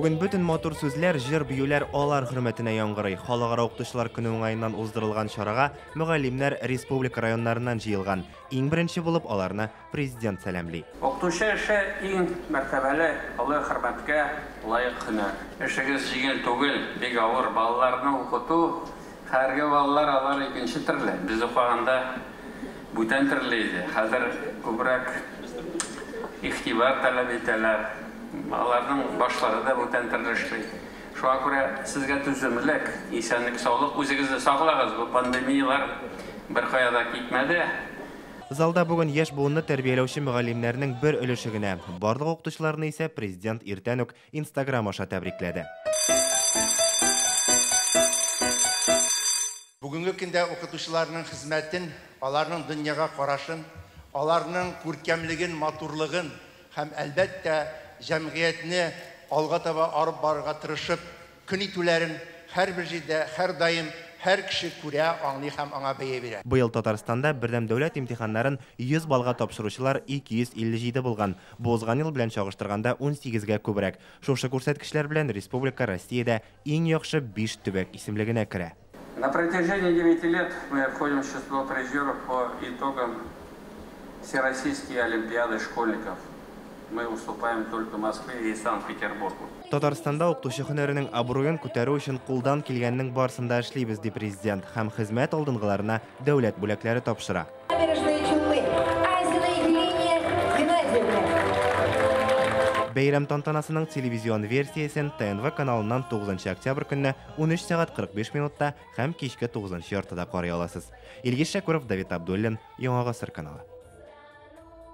Бүген бөтен матур сүзләр, җыр-биюләр алар хөрмәтенә яңгырый. Халыкара укытучылар көне уңаеннан уздырылган чарага мөгаллимнәр республика районнарыннан җыелган. Иң беренче булып аларны Президент сәламли. Укытучы эше иң мәртәбәле, олы хөрмәткә лаек һөнәр. Эшегез җиңел түгел, бик авыр. Балаларны укыту, хәзерге балалар алар икенче төрле. Без укыганда бүтән төрле иде. Хәзер күбрәк игътибар таләп итәләр. Аларның башлары да бүтән төрле эшли. Шуңа күрә сезгә түземлек, исәнлек-саулык, үзегезне саклагыз, бу пандемияләр беркая да китмәде. Залда бүген яшь буынны тәрбияләүче мөгаллимнәрнең бер өлеше генә. Барлык укытучыларны исә Президент иртән үк Инстаграм аша тәбрикләде. Бүгенге көндә укытучыларның хезмәтен, аларның дөньяга карашын, аларның күркәмлеген, матурлыгын һәм, әлбәттә, җәмгыятьне алга таба арып барырга тырышып көн итүләрен һәрбер җирдә, һәрдаим һәр кеше күрә, аңлый һәм аңа бәя бирә. Быел Татарстанда бердәм дәүләт имтиханнарын 100 баллга тапшыручылар 257 булган. Бу узган ел белән чагыштырганда унсигезгә күбрәк. Шушы күрсәткечләр белән республика Россиядә иң яхшы биш төбәк исемлегенә керә. На протяжении девяти лет мы входим в число призеров по итогам Всероссийской олимпиады школьников. Мы уступаем только Москве и Санкт-Петербургу. Татарстанда укытучы һөнәренең абруен күтәрү өчен кулдан килгәннең барысын да эшлибез, ди Президент һәм хезмәт алдынгыларына дәүләт бүләкләре тапшыра. Набережные Челны, Азиной Елене Геннадьевне. Бәйрәм тантанасының телевизион версиясен ТНВ каналыннан 9 октябрь көнне 13 сәгать 45 минутта һәм кичке 9 яртыда карый аласыз. Илгиз Шәкүров, Давид Абдуллин, Яңа Гасыр каналы.